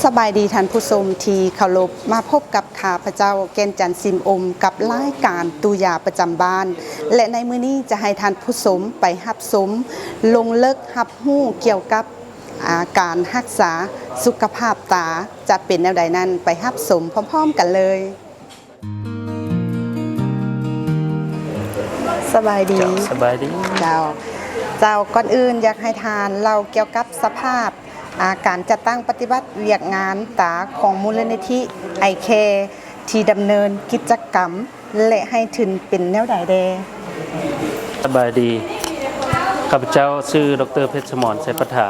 ສະບາຍດີທ່ານຜູ້ຊົມທີ່ເຄົາລົບ, ມາພົບກັບຂ້າພະເຈົ້າ ແກ່ນຈັນ ຊິມອົມ ກັບລາຍການຕູ່ຢາປະຈຳບ້ານ ແລະ ໃນມື້ນີ້ຈະໃຫ້ທ່ານຜູ້ຊົມໄປຮັບຊົມ ລົງເລິກຮັບຮູ້ກ່ຽວກັບ ອາ ການຮັກສາສຸຂະພາບຕາ ຈະເປັນແນວໃດນັ້ນ ໄປຮັບຊົມພ້ອມໆກັນເລີຍ. ສະບາຍດີ. ເຈົ້າ ສະບາຍດີ. ເຈົ້າ ເຈົ້າ ກ່ອນອື່ນຢາກໃຫ້ທ່ານເລົ່າກ່ຽວກັບສະພາບ ອາ ການຈັດຕັ້ງປະຕິບັດວຽກງານຕາຂອງມູນນິທິ Eye Care ທີ່ດຳເນີນກິດຈະກຳ ແລະ ໃຫ້ທຶນເປັນແນວໃດແດ່? ສະບາຍດີ. ຂ້າພະເຈົ້າຊື່ ດຣ ເພັດສະໝອນ ໄຊປະທາ,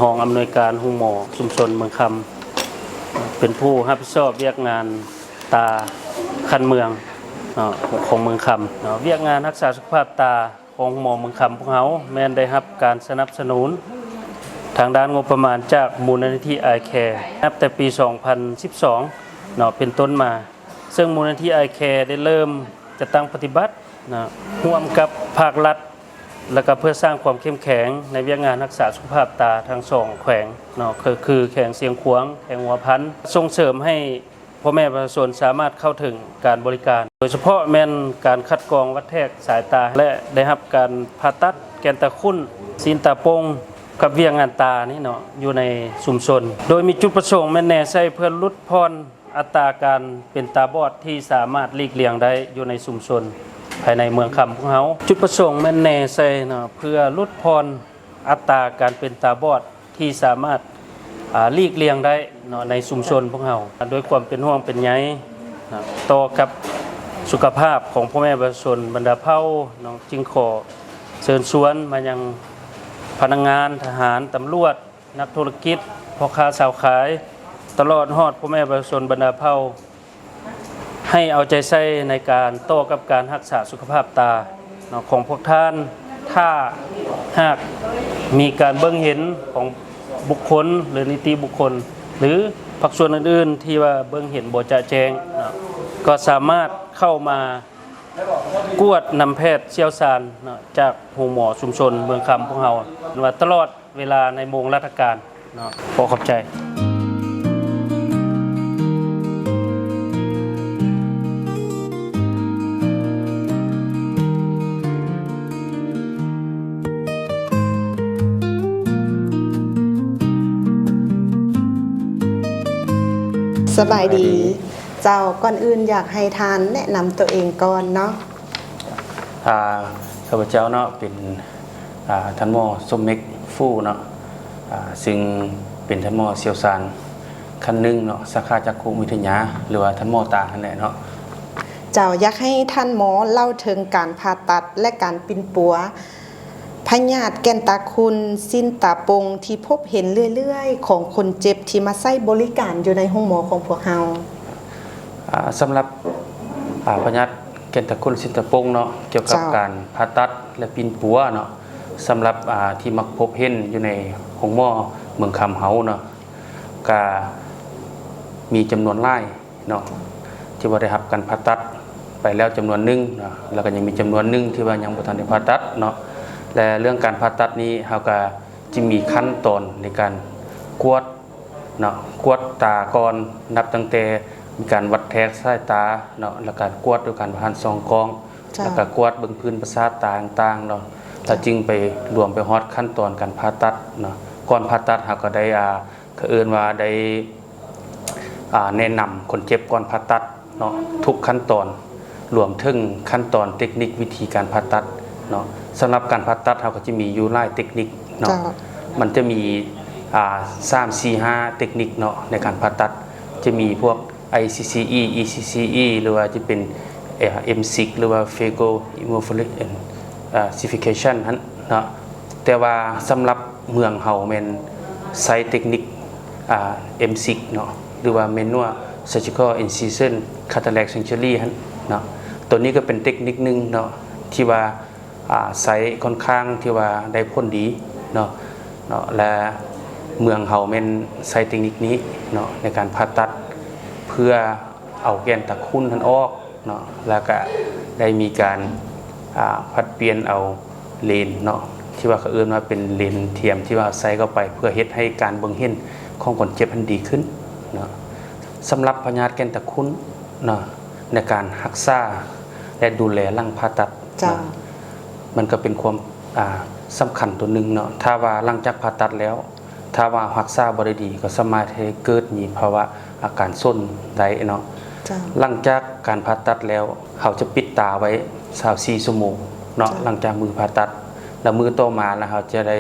ຮອງອຳນວຍການໂຮງໝໍຊຸມຊົນເມືອງຄຳ, ເປັນຜູ້ຮັບຜິດຊອບວຽກງານ ຕາຂັ້ນເມືອງເນາະ ຂອງເມືອງຄຳເນາະ. ວຽກງານຮັກສາສຸຂະພາບຕາຂອງໂຮງໝໍເມືອງຄຳພວກເຮົາ ແມ່ນໄດ້ຮັບການສະໜັບສະໜູນທາງດ້ານງົບປະມານຈາກມູນນິທິ Eye Care ນັບແຕ່ປີສອງພັນສິບສອງເນາະ ເປັນຕົ້ນມາ, ເຊິ່ງມູນນິທິ Eye Care ໄດ້ເລີ່ມຈັດຕັ້ງປະຕິບັດເນາະ ຮ່ວມກັບພາກລັດ ແລ້ວກໍເພື່ອສ້າງຄວາມເຂັ້ມແຂງໃນວຽກງານຮັກສາສຸຂະພາບຕາທັງສອງແຂວງເນາະ ກໍຄືແຂວງຊຽງຂວາງ ແຂວງຫົວພັນ, ສົ່ງເສີມໃຫ້ ພໍ່ແມ່ປະຊາຊົນສາມາດເຂົ້າເຖິງການບໍລິການ, ໂດຍສະເພາະແມ່ນການຄັດກອງວັດແທກສາຍຕາ ແລະ ໄດ້ຮັບການຜ່າຕັດແກ່ນຕາຂຸ້ນ, ຊີ້ນຕາໂປ່ງ ກັບວຽກງານຕານີ້ເນາະ ຢູ່ໃນຊຸມຊົນ, ໂດຍມີຈຸດປະສົງແມ່ນແນໃສ່ເພື່ອຫຼຸດຜ່ອນອັດຕາການເປັນຕາບອດທີ່ສາມາດຫຼີກລ່ຽງໄດ້ຢູ່ໃນຊຸມຊົນພາຍໃນເມືອງຄຳພວກເຮົາ. ຈຸດປະສົງແມ່ນແນໃສ່ເນາະ ເພື່ອຫຼຸດຜ່ອນອັດຕາການເປັນຕາບອດ ທີ່ສາມາດ ອາ ຫຼີກລ່ຽງໄດ້ເນາະ ໃນຊຸມຊົນພວກເຮົາ. ດ້ວຍຄວາມເປັນຫ່ວງເປັນໃຍເນາະ ຕໍ່ກັບສຸຂະພາບຂອງພໍ່ແມ່ປະຊາຊົນບັນດາເຜົ່າເນາະ, ຈຶ່ງຂໍເຊີນຊວນມາຍັງພະນັກງານ, ທະຫານ, ຕຳຫຼວດ, ນັກທຸລະກິດ, ພໍ່ຄ້າຊາວຂາຍ, ຕະຫຼອດຮອດພໍ່ແມ່ປະຊາຊົນບັນດາເຜົ່າ ໃຫ້ເອົາໃຈໃສ່ໃນການຕໍ່ກັບການຮັກສາສຸຂະພາບຕາເນາະ ຂອງພວກທ່ານ. ຖ້າຫາກມີການເບິ່ງເຫັນຂອງບຸກຄົນ ຫຼື ນິຕິບຸກຄົນ ຫຼື ພາກສ່ວນອື່ນໆ ທີ່ວ່າເບິ່ງເຫັນບໍ່ຈະແຈ້ງເນາະ ກໍສາມາດເຂົ້າມາກວດນຳແພດຊ່ຽວຊານເນາະ ຈາກໂຮງໝໍຊຸມຊົນເມືອງຄຳພວກເຮົາ ວ່າຕະຫຼອດ ເວລາໃນໂມງລາຊະການເນາະ. ຂໍຂອບໃຈ. ສະບາຍດີ. ສະບາຍດີ. ເຈົ້າ, ກ່ອນອື່ນຢາກໃຫ້ທ່ານແນະນຳຕົວເອງກ່ອນເນາະ. ອາ ຂ້າພະເຈົ້າເນາະ ເປັນ ອາ ທ່ານໝໍ ສົມເມັກ ຟູເນາະ ອາ ຊຶ່ງເປັນທ່ານໝໍຊ່ຽວຊານຂັ້ນໜຶ່ງເນາະ ສາຂາຈັກຂຸວິທະຍາ ຫຼືວ່າທ່ານໝໍຕາຫັ້ນແຫຼະເນາະ. ເຈົ້າ, ຢາກໃຫ້ທ່ານໝໍເລົ່າເຖິງການຜ່າຕັດ ແລະ ການປິ່ນປົວພະຍາດແກ່ນຕາຂຸ້ນ, ຊີ້ນຕາໂປ່ງ ທີ່ພົບເຫັນເລື້ອຍໆຂອງຄົນເຈັບທີ່ມາໃຊ້ບໍລິການຢູ່ໃນໂຮງໝໍຂອງພວກເຮົາ. ອາ ສຳລັບ ອາ ພະຍາດ ແກ່ນຕາຂຸ້ນຊີ້ນຕາໂປ່ງເນາະ ກ່ຽວກັບ ເຈົ້າ ການຜ່າຕັດ ແລະ ປິ່ນປົວເນາະ ສຳລັບ ອາ ທີ່ມັກພົບເຫັນຢູ່ໃນໂຮງໝໍເມືອງຄຳເຮົາເນາະ ກະມີຈຳນວນຫຼາຍເນາະ ທີ່ວ່າໄດ້ຮັບການຜ່າຕັດໄປແລ້ວຈຳນວນໜຶ່ງເນາະ ແລ້ວກະຍັງມີຈຳນວນໜຶ່ງທີ່ວ່າຍັງບໍ່ທັນໄດ້ຜ່າຕັດເນາະ. ແລະ ເລື່ອງການຜ່າຕັດນີ້ ເຮົາກະຈະມີຂັ້ນຕອນໃນການກວດ ເນາະ ກວດຕາກ່ອນ ນັບຕັ້ງແຕ່ມີການວັດແທກສາຍຕາເນາະ ແລ້ວກະກວດດ້ວຍການຜ່ານສ່ອງກ້ອງ ເຈົ້າ ແລ້ວກະກວດເບິ່ງພື້ນປະສາດຕາຕ່າງໆເນາະ ແລ້ວ ເຈົ້າ ຈຶ່ງໄປລວມໄປຮອດຂັ້ນຕອນການຜ່າຕັດເນາະ. ກ່ອນຜ່າຕັດເຮົາກະໄດ້ ອາ ເຂົາເອີ້ນວ່າໄດ້ ອາ ແນະນຳຄົນເຈັບກ່ອນຜ່າຕັດ ເນາະ ທຸກຂັ້ນຕອນ ລວມເຖິງຂັ້ນຕອນເຕັກນິກວິທີການຜ່າຕັດເນາະ. ສຳລັບການຜ່າຕັດເຮົາກໍຈະມີຢູ່ຫຼາຍເຕັກນິກເນາະ ເຈົ້າ ມັນຈະມີ ອາ ສາມ ສີ່ ຫ້າ ເຕັກນິກເນາະ ໃນການຜ່າຕັດ ຈະມີພວກ ໄອຊີຊີອີ ອີຊີຊີອີ ຫຼືວ່າຈະເປັນ ເອີ ເອັມຊິກ ຫຼືວ່າ Phaco Emulsification ຫັ້ນເນາະ. ແຕ່ວ່າສຳລັບເມືອງເຮົາແມ່ນໃຊ້ເຕັກນິກ ອາ ເອັມຊິກ ເນາະ ຫຼືວ່າ Manual Surgical Incision Cataract Surgery ຫັ້ນເນາະ. ໂຕນີ້ກໍເປັນເຕັກນິກໜຶ່ງເນາະ ທີ່ວ່າ ອາ ໃຊ້ຂ້ອນຂ້າງທີ່ວ່າໄດ້ຜົນດີເນາະ ເນາະ ແລະ ເມືອງເຮົາແມ່ນໃຊ້ເຕັກນິກນີ້ເນາະ ໃນການຜ່າຕັດ ເພື່ອເອົາແກ່ນຕາຂຸ້ນຫັ້ນອອກ ເນາະ ແລ້ວກະໄດ້ມີການ ອາ ຜັດປ່ຽນເອົາເລນເນາະ ທີ່ວ່າເຂົາເອີ້ນວ່າເປັນເລນທຽມ ທີ່ວ່າໃສ່ເຂົ້າໄປເພື່ອເຮັດໃຫ້ການເບິ່ງເຫັນ ຂອງຄົນເຈັບຫັ້ນດີຂຶ້ນເນາະ. ສຳລັບພະຍາດແກ່ນຕາຂຸ່ນເນາະ ໃນການຮັກສາ ແລະ ດູແລຫຼັງຜ່າຕັດ ເຈົ້າ ເນາະ ມັນກໍເປັນຄວາມ ອ່າ ສຳຄັນຕົວໜຶ່ງເນາະ. ຖ້າວ່າຫຼັງຈາກຜ່າຕັດແລ້ວ ຖ້າວ່າຮັກສາບໍ່ໄດ້ດີ ກໍສາມາດເຮັດໃຫ້ເກີດມີພາວະອາການສົນໄດ້ເນາະ. ເຈົ້າ ຫຼັງຈາກການຜ່າຕັດແລ້ວ ເຮົາຈະປິດຕາໄວ້ຊາວສີ່ຊົ່ວໂມງເນາະ ເຈົ້າ ຫຼັງຈາກມື້ຜ່າຕັດ ແລ້ວມື້ຕໍ່ມາ ແລ້ວເຮົາຈະໄດ້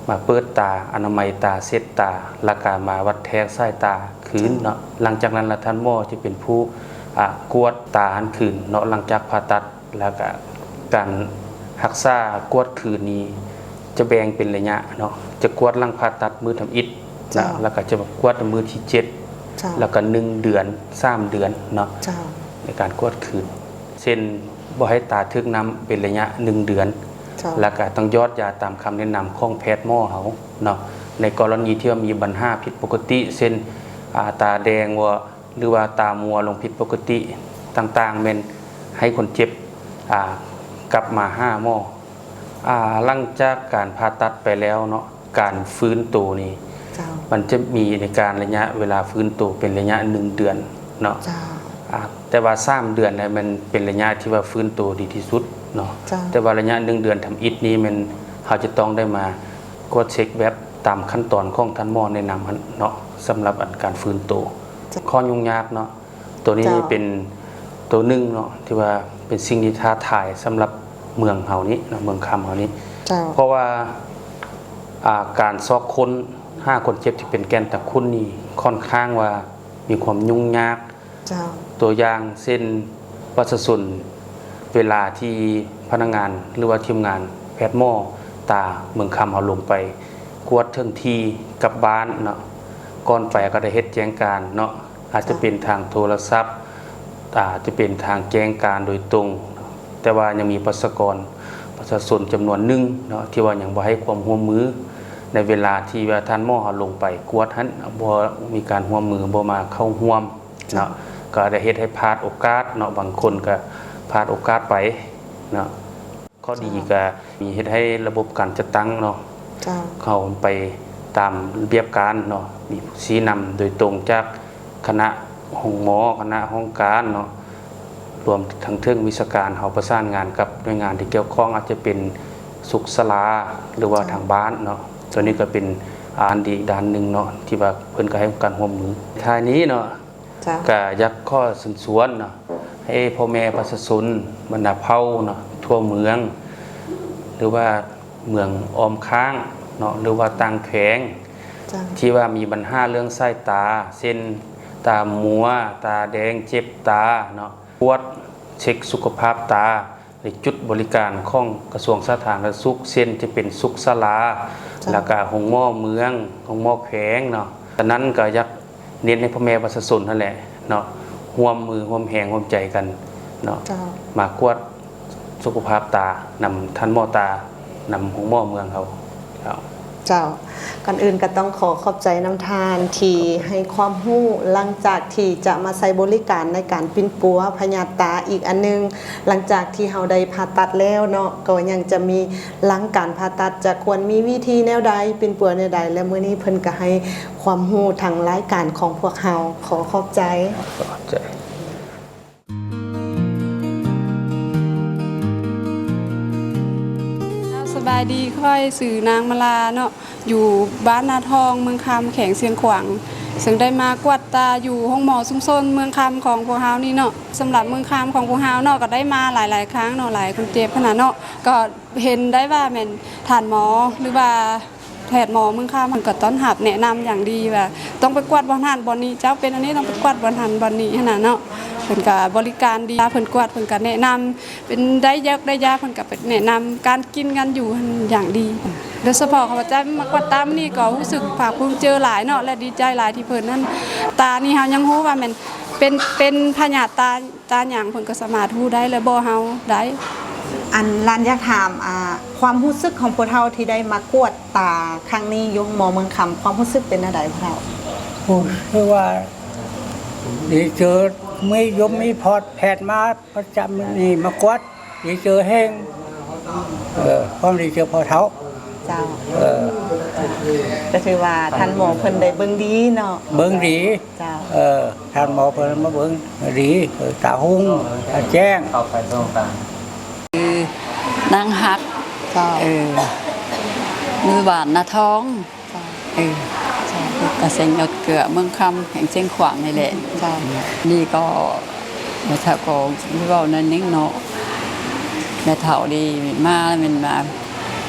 ມາເປີດຕາ ອະນາໄມຕາ ເຊັດຕາ ແລ້ວກໍມາວັດແທກສາຍຕາຄືນເນາະ. ເຈົ້າ ຫຼັງຈາກນັ້ນລະທ່ານໝໍຈະເປັນຜູ້ ອາ ກວດຕາຫັ້ນຄືນເນາະ ຫຼັງຈາກຜ່າຕັດ. ແລ້ວກະການຮັກສາກວດຄືນນີ້ຈະແບ່ງເປັນໄລຍະເນາະ, ຈະກວດຫຼັງຜ່າຕັດມື້ທຳອິດ ເຈົ້າ ນະ ແລ້ວກະຈະມາກວດໃນມື້ທີເຈັດ ເຈົ້າ ແລ້ວກະໜຶ່ງເດືອນ ສາມເດືອນເນາະ ເຈົ້າ ໃນການກວດຄືນ. ເຊັ່ນ ບໍ່ໃຫ້ຕາຖືກນ້ຳເປັນໄລຍະໜຶ່ງເດືອນ ເຈົ້າ ແລ້ວກະຕ້ອງຢອດຢາຕາມຄຳແນະນຳຂອງແພດໝໍເຮົາເນາະ. ໃນກໍລະນີທີ່ວ່າມີບັນຫາຜິດປົກກະຕິ ເຊັ່ນ ອາ ຕາແດງ ຫຼືວ່າຕາມົວລົງຜິດປົກກະຕິຕ່າງໆ ແມ່ນໃຫ້ຄົນເຈັບ ອາ ກັບມາຫາໝໍ. ອາ ຫຼັງຈາກການຜ່າຕັດໄປແລ້ວເນາະ ການຟື້ນໂຕນີ້ ເຈົ້າ ມັນຈະມີໃນການໄລຍະເວລາຟື້ນໂຕເປັນໄລຍະໜຶ່ງເດືອນເນາະ ເຈົ້າ ອາ ແຕ່ວ່າສາມເດືອນນະ ມັນເປັນໄລຍະທີ່ວ່າຟື້ນໂຕດີທີ່ສຸດເນາະ ເຈົ້າ ແຕ່ວ່າໄລຍະໜຶ່ງເດືອນທຳອິດນີ້ ແມ່ນເຮົາຈະຕ້ອງໄດ້ມາກວດເຊັກແບບຕາມຂັ້ນຕອນຂອງທ່ານໝໍແນະນຳຫັ້ນເນາະ ສຳລັບອັນການຟື້ນໂຕ. ເຈົ້າ ຂໍ້ຫຍຸ້ງຍາກເນາະ ໂຕນີ້ ເຈົ້າ ເປັນໂຕໜຶ່ງເນາະ ທີ່ວ່າເປັນສິ່ງທີ່ທ້າທາຍສຳລັບເມືອງເຮົານີ້ເນາະ ເມືອງຄຳເຮົານີ້ ເຈົ້າ ເພາະວ່າ ອາ ການຊອກຄົ້ນຫາຄົນເຈັບທີ່ເປັນແກ່ນຕາຂຸ່ນນີ້ ຂ້ອນຂ້າງວ່າມີຄວາມຫຍຸ້ງຍາກ ເຈົ້າ ຕົວຢ່າງເຊັ່ນ ປະຊາຊົນ ເວລາທີ່ພະນັກງານ ຫຼືວ່າທີມງານແພດໝໍຕາເມືອງຄຳເຮົາລົງໄປກວດເຖິງທີ່ກັບບ້ານເນາະ ກ່ອນໄປກໍໄດ້ເຮັດແຈ້ງການເນາະ ອາດຈະເປັນທາງໂທລະສັບ ອາດຈະເປັນທາງແຈ້ງການໂດຍຕົງ ແຕ່ວ່າຍັງມີປະຊາກອນ ປະຊາຊົນຈຳນວນໜຶ່ງເນາະ ທີ່ວ່າຍັງບໍ່ໃຫ້ຄວາມຮ່ວມມື ໃນເວລາທີ່ວ່າທ່ານໝໍເຮົາລົງໄປກວດຫັ້ນ ບໍ່ມີການຮ່ວມມື ບໍ່ມາເຂົ້າຮ່ວມເນາະ ເຈົ້າ ກໍໄດ້ເຮັດໃຫ້ພາດໂອກາດເນາະ ບາງຄົນກໍພາດໂອກາດໄປເນາະ. ຂໍ້ດີ ເຈົ້າ ກໍມີເຮັດໃຫ້ລະບົບການຈັດຕັ້ງເນາະ ເຈົ້າ ເຂົ້າໄປຕາມລະບຽບການເນາະ ມີຜູ້ຊີ້ນຳໂດຍຕົງຈາກຄະນະໂຮງໝໍ ຄະນະຫ້ອງການເນາະ ລວມທັງເທິງວິຊາການ ເຮົາປະສານງານກັບໜ່ວຍງານທີ່ກ່ຽວຂ້ອງ ອາດຈະເປັນສຸກສາລາ ຫຼືວ່າ ເຈົ້າ ທາງບ້ານເນາະ. ໂຕນີ້ກໍເປັນ ອາ ອັນດີອີກດ້ານໜຶ່ງເນາະ ທີ່ວ່າເພິ່ນກໍໃຫ້ການຮ່ວມມື. ທ້າຍນີ້ເນາະ ເຈົ້າ ກະຢາກຂໍເຊີນຊວນເນາະ ໃຫ້ພໍ່ແມ່ປະຊາຊົນບັນດາເຜົ່າເນາະ ທົ່ວເມືອງ ຫຼືວ່າເມືອງອ້ອມຂ້າງເນາະ ຫຼືວ່າຕ່າງແຂວງ ເຈົ້າ ທີ່ວ່າມີບັນຫາເລື່ອງສາຍຕາ ເຊັ່ນ ຕາມົວ ຕາແດງ ເຈັບຕາເນາະ ກວດເຊັກສຸຂະພາບຕາ ໃນຈຸດບໍລິການຂອງກະຊວງສາທາລະນະສຸກ ເຊັ່ນ ຈະເປັນສຸກສາລາ ເຈົ້າ ແລ້ວກະໂຮງໝໍເມືອງ ໂຮງໝໍແຂວງເນາະ. ສະນັ້ນກໍຢາກເນັ້ນໃຫ້ພໍ່ແມ່ປະຊາຊົນຫັ້ນແຫຼະເນາະ ຮ່ວມມືຮ່ວມແຮງຮ່ວມໃຈກັນເນາະ ເຈົ້າ ມາກວດສຸຂະພາບຕານຳທ່ານໝໍຕາ ນຳໂຮງໝໍເມືອງເຮົາ. ເຈົ້າ ເຈົ້າ ກ່ອນອື່ນກໍຕ້ອງຂໍຂອບໃຈນຳທ່ານທີ່ໃຫ້ຄວາມຮູ້ ຫຼັງຈາກທີ່ຈະມາໃຊ້ບໍລິການໃນການປິ່ນປົວພະຍາດຕາອີກອັນໜຶ່ງ ຫຼັງຈາກທີ່ເຮົາໄດ້ຜ່າຕັດແລ້ວເນາະ ກໍຍັງຈະມີຫຼັງການຜ່າຕັດ ຈະຄວນມີວິທີແນວໃດ ປິ່ນປົວແນວໃດ ແລະ ມື້ນີ້ເພິ່ນກໍໃຫ້ຄວາມຮູ້ທາງລາຍການຂອງພວກເຮົາ. ຂໍຂອບໃຈ. ຂອບໃຈ. ເຈົ້າ ສະບາຍດີ ຂ້ອຍຊື່ນາງມາລາເນາະ ຢູ່ບ້ານນາທອງ ເມືອງຄຳ ແຂວງຊຽງຂວາງ ເຊິ່ງໄດ້ມາກວດຕາຢູ່ໂຮງໝໍຊຸມຊົນເມືອງຄຳຂອງພວກເຮົານີ້ເນາະ. ສຳລັບເມືອງຄຳຂອງພວກເຮົາເນາະ ກໍໄດ້ມາຫຼາຍໆຄັ້ງເນາະ ຫຼາຍຄົນເຈັບຫັ້ນນະເນາະ ກໍເຫັນໄດ້ວ່າແມ່ນທ່ານໝໍ ຫຼືວ່າ ແພດໝໍເມືອງຄຳ ເພິ່ນກໍຕ້ອນຮັບແນະນຳຢ່າງດີວ່າ ຕ້ອງໄປກວດບ່ອນຫັ້ນບ່ອນນີ້ ເຈົ້າເປັນອັນນີ້ຕ້ອງໄປກວດບ່ອນຫັ້ນບ່ອນນີ້ຫັ້ນນະເນາະ. ເພິ່ນກໍບໍລິການດີ ເພິ່ນກວດເພິ່ນກໍແນະນຳ ເປັນໄດ້ຢາກໄດ້ຢາ ເພິ່ນກໍໄປແນະນຳການກິນການຢູ່ຫັ້ນຢ່າງດີ. ໂດຍສະເພາະຂ້າພະເຈົ້າມາກວດຕາມື້ນີ້ ກໍຮູ້ສຶກພາກພູມໃຈຫຼາຍເນາະ ແລະ ດີໃຈຫຼາຍທີ່ເພິ່ນນັ້ນ ຕານີ້ເຮົາຍັງຮູ້ວ່າແມ່ນເປັນ ເປັນພະຍາດຕາ ຕາຫຍັງ ເພິ່ນກໍສາມາດຮູ້ໄດ້ ແລະ ບອກເຮົາໄດ້. ອັນ ຫຼານຢາກຖາມ ອ່າ ຄວາມຮູ້ສຶກຂອງຜູ້ເຖົ້າທີ່ໄດ້ມາກວດຕາຄັ້ງນີ້ຢູ່ໂຮງໝໍເມືອງຄຳ ຄວາມຮູ້ສຶກເປັນແນວໃດຜູ້ເຖົ້າ? ຮູ້ສຶກວ່າດີເຈີ ມີຍົມມີພອດ ແພດມາປະຈຳນີ້ມາກວດ ດີເຈີແຮງ ເອີ ຄວາມດີເຈີພໍ່ເຖົ້າ. ເຈົ້າ ເອີ ກໍຖືວ່າທ່ານໝໍເພິ່ນໄດ້ເບິ່ງດີເນາະ ເບິ່ງດີ ເຈົ້າ ເອີ ທ່ານໝໍເພິ່ນມາເບິ່ງດີ ເອີ ຕາຮຸ່ງ ຕາແຈ້ງ ເຂົ້າໄປໂຮງການ ນາງຮັກ ເຈົ້າ ເອີ ຢູ່ບ້ານນາທອງ ເຈົ້າ ເອີ ເຈົ້າ ຕາແສງຍອດເກືອ ເມືອງຄຳ ແຂວງຊຽງຂວາງນີ້ແຫຼະ ເຈົ້າ ນີ້ກໍ ແມ່ເຖົ້າກໍຊິເວົ້າໜ້ອຍໜຶ່ງເນາະ ແມ່ເຖົ້ານີ້ມາແມ່ນວ່າ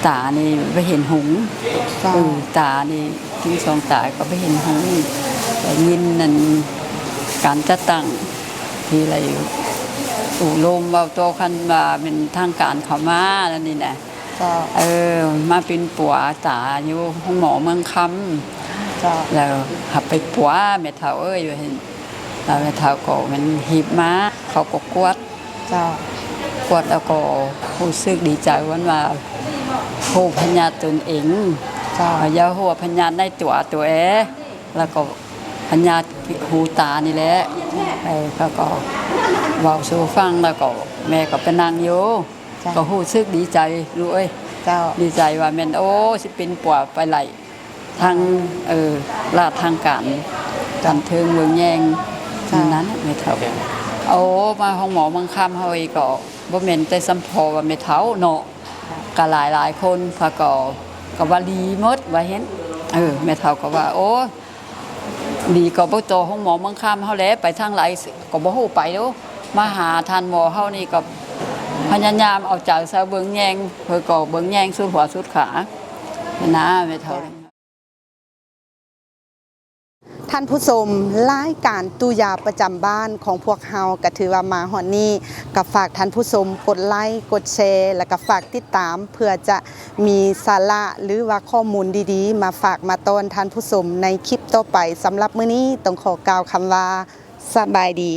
ຕານີ້ບໍ່ເຫັນຫຸງ ເຈົ້າ ເອີ ຕານີ້ທັງສອງຕາກໍບໍ່ເຫັນຫຸງ ໄດ້ຍິນນັ້ນ ການຈັດຕັ້ງທີ່ໄດ້ໂອ້ລົມເວົ້າຕໍ່ກັນວ່າແມ່ນທາງການເຂົ້າມາແລ້ວນີ້ນະ ເຈົ້າ ເອີ ມາປິ່ນປົວຕາຢູ່ໂຮງໝໍເມືອງຄຳ ເຈົ້າ ແລ້ວຮັບໄປປົວ ແມ່ເຖົ້າເອີຍ ວ່າຊັ້ນ ແລ້ວແມ່ເຖົ້າກໍແມ່ນຮີບມາ ເຂົາກໍກວດ ເຈົ້າ ກວດແລ້ວກໍຮູ້ສຶກດີໃຈ ເພິ່ນວ່າຮູ້ພະຍາດຕົນເອງ ເຈົ້າ ຢ່າຮູ້ວ່າພະຍາດໃນຕົວໂຕເອງ ແລ້ວກໍພະຍາດຫູຕານີ້ແຫຼະ ເອີ ເຂົາກໍເວົ້າສູ່ຟັງ ແລ້ວກໍແມ່ກໍໄປນັ່ງຢູ່ ເຈົ້າ ກໍຮູ້ສຶກດີໃຈລູກເອີຍ ເຈົ້າ ດີໃຈວ່າແມ່ນ ໂອ້ ຊິປິ່ນປົວໄປໄດ້ ທາງ ເອີ ລາດທາງການ ການເທິງເບິ່ງແຍງ ເຈົ້າ ນັ້ນແມ່ເຖົ້າ ໂອ້ ມາໂຮງໝໍເມືອງຄຳເຮົາອີກກໍບໍ່ແມ່ນແຕ່ສຳພໍວ່າແມ່ເຖົ້າເນາະ ກໍຫຼາຍໆຄົນເຂົາກໍວ່າດີໝົດວ່າເຫັນ ເອີ ແມ່ເຖົ້າກໍວ່າ ໂອ້ ດີກໍບໍ່ຕໍ່ໂຮງໝໍເມືອງຄຳເຮົາແຫຼະ ໄປທາງໃດກໍບໍ່ຮູ້ໄປໂດ ມາຫາທ່ານໝໍເຮົານີ້ກໍພະຍາຍາມເອົາໃຈໃສ່ເບິ່ງແຍງ ເພິ່ນກໍເບິ່ງແຍງສຸດຫົວສຸດຂານະ ແມ່ເຖົ້າ. ທ່ານຜູ້ຊົມ, ລາຍການຕູ້ຢາປະຈຳບ້ານຂອງພວກເຮົາກໍຖືວ່າມາຮອດນີ້, ກໍຝາກທ່ານຜູ້ຊົມກົດໄລ, ກົດແຊ ແລະ ກໍຝາກຕິດຕາມ ເພື່ອຈະມີສາລະ ຫຼືວ່າຂໍ້ມູນດີໆ ມາຝາກມາຕ້ອນທ່ານຜູ້ຊົມໃນຄລິບຕໍ່ໄປ. ສຳລັບມື້ນີ້ຕ້ອງຂໍກ່າວຄຳວ່າ ສະບາຍດີ.